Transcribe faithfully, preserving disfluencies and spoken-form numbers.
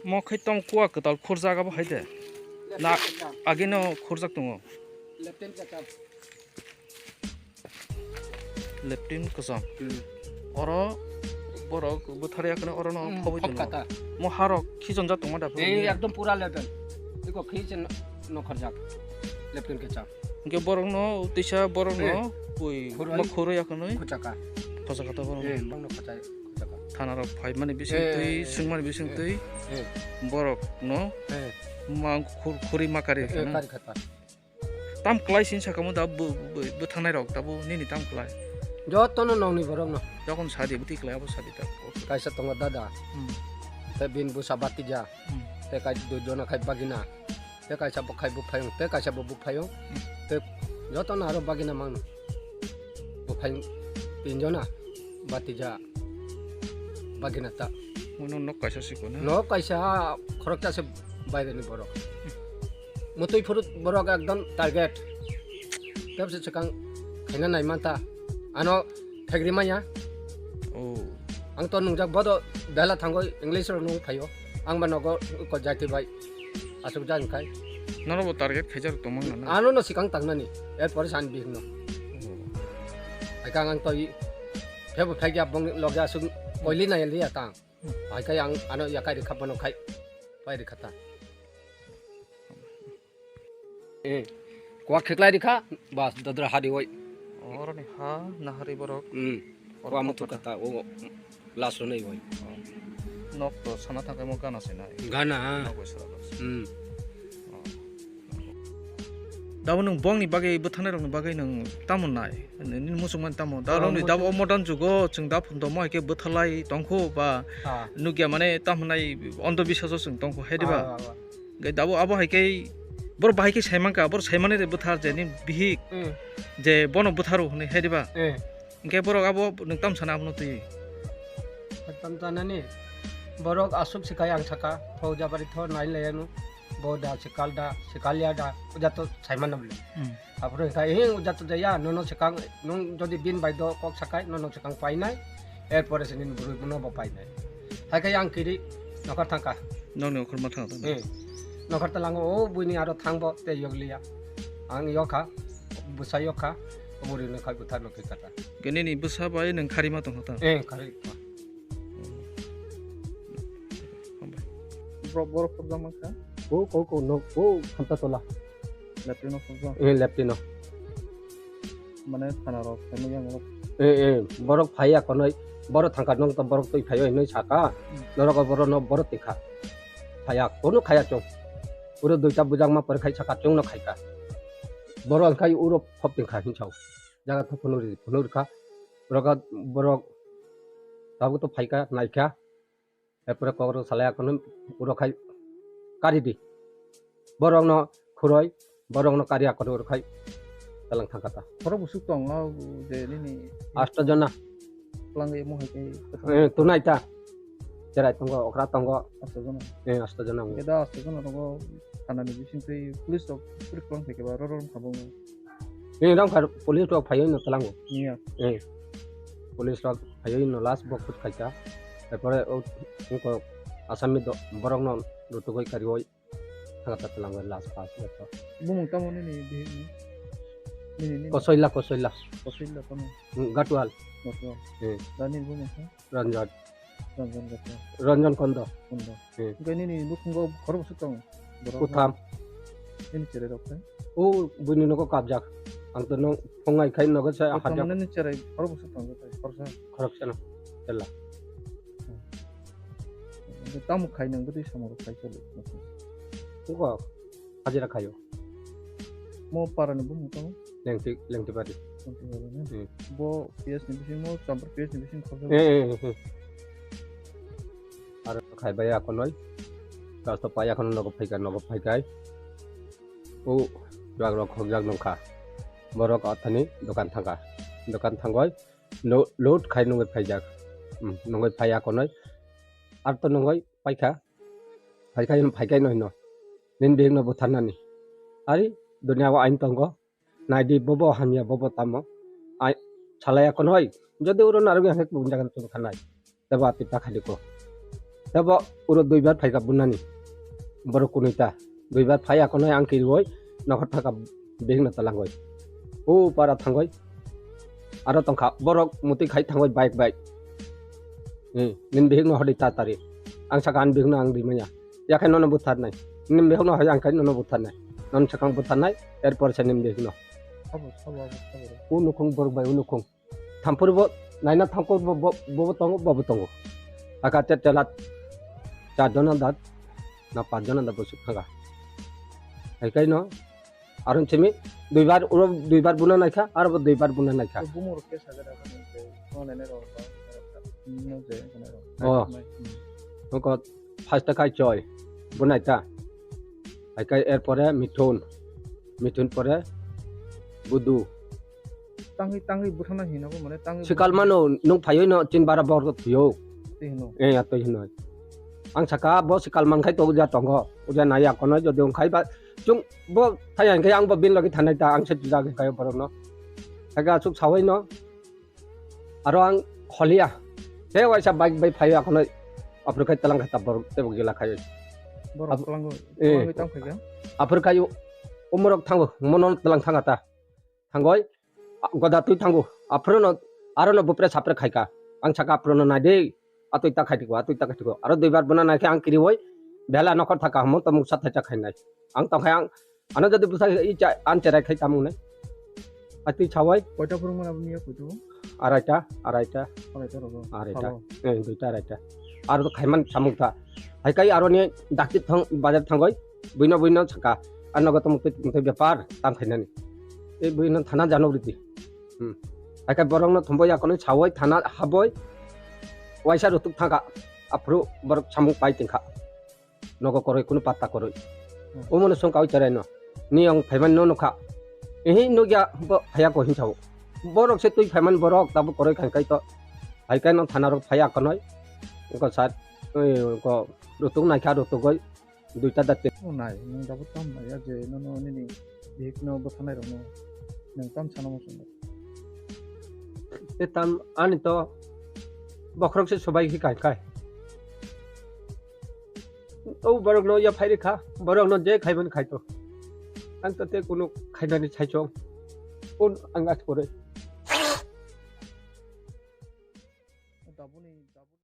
Mo khai tong kuwa kwtal khurjak abo hai de. Na, agino khurjak tongo. Leptin kacham. Leptin kacham. Hmm. Oro borok bwthar ya kheno oro no Hmm, phobwi tongo. Mo harok khichon jak tongma da phobwi. Ekdom pura leptin. Iko khichon no khurjak. Leptin kacham. Hingke borok no tisa borok no pui khuroi. Mo khuroi ya kheno. Khuchaka. Khuchaka ta borok. Eh, bang no khuchai. Thana rok phai mani bising twi, swng mani bising twi, borok no ma khur-, khuri ma kari khana. Tam klai sin sakamo da bo, bo, bo thanai rok da bo nini tam klai. Joto no nongni borok no. Jokon sadi bwtwi klai abo sadi ta. Kaisa tongo dada. Hmm. Te bin busa batija. Hmm. Te kai dui jona khai bagina. Te kaisa bo khai bo phayung, te kaisa bo bo phayung. Hmm. Te joto no aro bagina mangno. Bo phayung tinjona, batija, bagina ta. Mono nok kaisa siko na? Nok kaisa khoroksa se baireni borok. Motoi phuru borok ekdom target. Tebse chwkang khaina nai manta. Ano thegri maya. Oh. Ang to nungjak bodo bela thango English rok nung phaio. Ang ba nogo ko jati bai. Asuk jang kai. Nono bo target khaijak tongmang na. Ano no sikang tangnani. Er pore san bihno. Oh. Ai kang ang to i. Phebo phai ya bong loge asuk koili na ya tang. Ai kai ang ano ya kai rikha bono khai. Pai rikha ta. Eh, kuak kheklai rikha, bas, dadra hari oi. Oroni ha, nahari borok. Hmm. Kuak mutu kata, o, last ronai oi. Nok to sana thangkai mo gana se nai. Gana, ha. Nok oi sara bas. Hmm. Dabo nwng bongni bagwi bwtharnai rokni bagwi nwng tamo nai? Nini muchungmani tamo? Da rokni dabo o modern jugo chwng da phundomo hai khe bwtharlai tongkhu ba nukya mane tamo nai ondo biswaso chwng tongkhu hai diba? Hwnkhe dabo abo hai khe borok bahai khe sai mankha, borok sai mani de bwthar je ni bihik je bono bwtharo hwnwi hai diba? Hwnkhe borok abo nwng tam sana abono twi? Tam sanani borok aswk se kai ang saka, phau jabari tho nai laianu, bo da se kal da, se kal ya da, o jato sai mano bole. Aphuru hwnkha, "Hing, o jato jaya, nono swkang, nwng jodi bini bai do kok sakai, nono swkang painai, er pore se nini bwrwi bono bo painai." Hai khe yang kiri nokhar thangkha. Nokni okhorma thang tong. Eh, nokhar talango, o buini aro thangbo tei yokliya. Ang yokha, bwsa yokha, o bwrwino khai bwtharno khe kata. Khe nini bwsa bai nwng kharima tongkha ta? Eh, kharima. Borok, borok khobjak mankha? Ko, ko, ko, no, ko, khamta tola. Latrino khobjak? Eh, latrino. Mane thana rok, thani yang rok. Eh, eh, borok phaiya konoi, borok thangka nong to borok twi phaio hinoi saka, hmm, norok borok no borok tikha. Phaiya, kono khaya chong. Uro duita bujak ma pore khai saka chong no khaika. Borok khai uro khop tingkha hinsao. Jaga tho phunuri, phunuri kha. Borok, borok tabuk to phaika, naikha. Erpore kokrok salai akono uro khai kari di. Borokno khuroi, borokno kari akono uro khai talang thangkha ta. Borok busuk tong o je nini Asto jona. Twlang emo hai khe. Eh, tunai ta. Cherai tongo, okra tongo. Asto jona. Eh, asto jona. Keda asto jona rogo thanani bising twi police rok puri kwlang thai khe ba roro khabong. Eh, rong kha police rok phaiwi no talango. Niya. Eh. Police rok phaiwi no last bo khut khaika. Erpore o wngkok Asami do-, borokno rutugwi kariwi thangata twlangwi last pass wngkha. Bumung tamo nini bihikni? Nini, nini. Kosoila, Kosoila. Kosoila kono? Hmm, Gatual. Gatual. Hmm. Da nini bumung kha? Ranjan. Ranjan Gatual. Ranjan Kondo. Kondo. Hmm. Hwnkhe nini nukhungo khoroksa tongo? Borok Kutham. Nini cherai rok khe? O buini nogo kabjak. Ang to nung phungai khai nogo sa hajak. Nini cherai khoroksa tongo, khoroksa? Khoroksa no. Ella. Hwnkhe tamo khai nang bwtwi samung rok khai chalo? Ungkok hajira khaio. Mo para ni bumung tamo? Lengti, Lengtibari. Lengtibari na? Hmm. Bo P S ni bising mo, Champar P S ni bising khoroksa? Eh, eh, eh, eh. Aro khai bai akonoi. Kasto pai akono nogo phaika, nogo phaikai. O bag rok khokjak nungkha. Borok athani dokan thangkha. Dokan thangoi lo-, load khai nungwi phaijak. Hmm, nungwi phai akonoi. Ar to nungwi paikha. Phaikai, phaikai no hino. Nini bihik no butharnani. Ari dunia o ain tongo. Naidi bobo hamya bobo tamo. Ai, salaya kono oi. Jodi uro narwk yang hek bung jagan tong khanai. Tebo ati ta khali ko. Tebo uro duibar phaika bunani. Borok kunui ta. Duibar phai akonoi ang kirioi nokhor thaka bihikno talangoi. O para thangoi. Aro tongkha borok mutui khai thangoi bike bike. Hmm, nini bihikno hodi ta tari. Ang saka ani bihikno ang rimanya. Yakhai nono butharnai. Nini bihikno hai ang khai nono butharnai. Nono sakang butharnai. Erpor se nini bihikno. Sabo, sabo, abo, sabo. O nukhung borok bai o nukhung. Thampur bo naina thangkur bo, bo, bo, bo tongo, bo, bo tongo. Aka te tela char jona da na panch jona da bosuk thanga. Hai kai no aron chimi duibar uro duibar buna naikha, aro bo duibar buna naikha. Bumung rok ke saga da bani ke, no nene ro, no je, no ro. Oh. Noko first kai choi bunai ta. Hai kai erpore mithun, mithun pore budu. Tangwi, tangwi bwthana hino bo mane tangwi sikal bwthana mano nung phaiwi no chin bara bor thwiyo. Twi hino. Eh, atwi hino. Ang saka bo sikal man khai to uja tongo. Uja nai akono jodi ong khai ba chung bo thaya hingke ang bo bin logi thanai ta ang se tuja hingke borok no. Saka asuk sawai no. Aro ang kholia. He waisa bike bai phaiwi akono. Aphuru khai talang khai ta borok tebo gila khai. Borok Ap-, talango, eh. Talangwi tang khai ga. Aphuru khai umorok thango, mono talang thanga ta. Thangoi, a, goda twi thango. Aphuru no, aro no bupre sapre khaika. Ang saka aphuru no nai de. Atwi ta khaitiko, atwi ta khaitiko. Aro duibar buna naikhe ang kiriwoi. Bela nokhor thaka hamo to muksa thacha khainai. Ang tongkhai ang, ano jodi busa i cha, an cherai khai tamung nai. Atwi chawai. Koita phuru mana bini ya kutu? Araita, araita. Araita rogo. Araita. Sabo. Eh, duita araita. Aro to khaiman samung ta. Hai kai aro ni dakti thang, bazar thangoi. Buino buino saka. Ano goto mukti, mukti bepar tam khainani. E buino thana jano riti. Hmm. Hai kai borok no thumbo yakono sawoi thana haboi. Waisa rutuk thangka. Aphuru borok samung pai tingkha. Nogo koroi kunu patta koroi. Hmm. Omono songka oi cherai no. Ni ang phaiman no nukha. Ehi nugya bo phaya ko hinsa o. Borok se twi phaiman borok tabuk koroi khai kai to. Hai kai no thana rok phaya konoi. Ko sat, oi, ko rutuk naikha rutuk goi. Duita da te. O nai, nung dabo tam nai ya je nono nini bihik no bwthanai rok no. Nung tam sana mo sung. Te tam ani to bokhorok se sobai khi kai kai. O borok no ya phai rikha, borok no je khaiban khai to. Ang to te kunu khainani saichong. Kun ang as kore.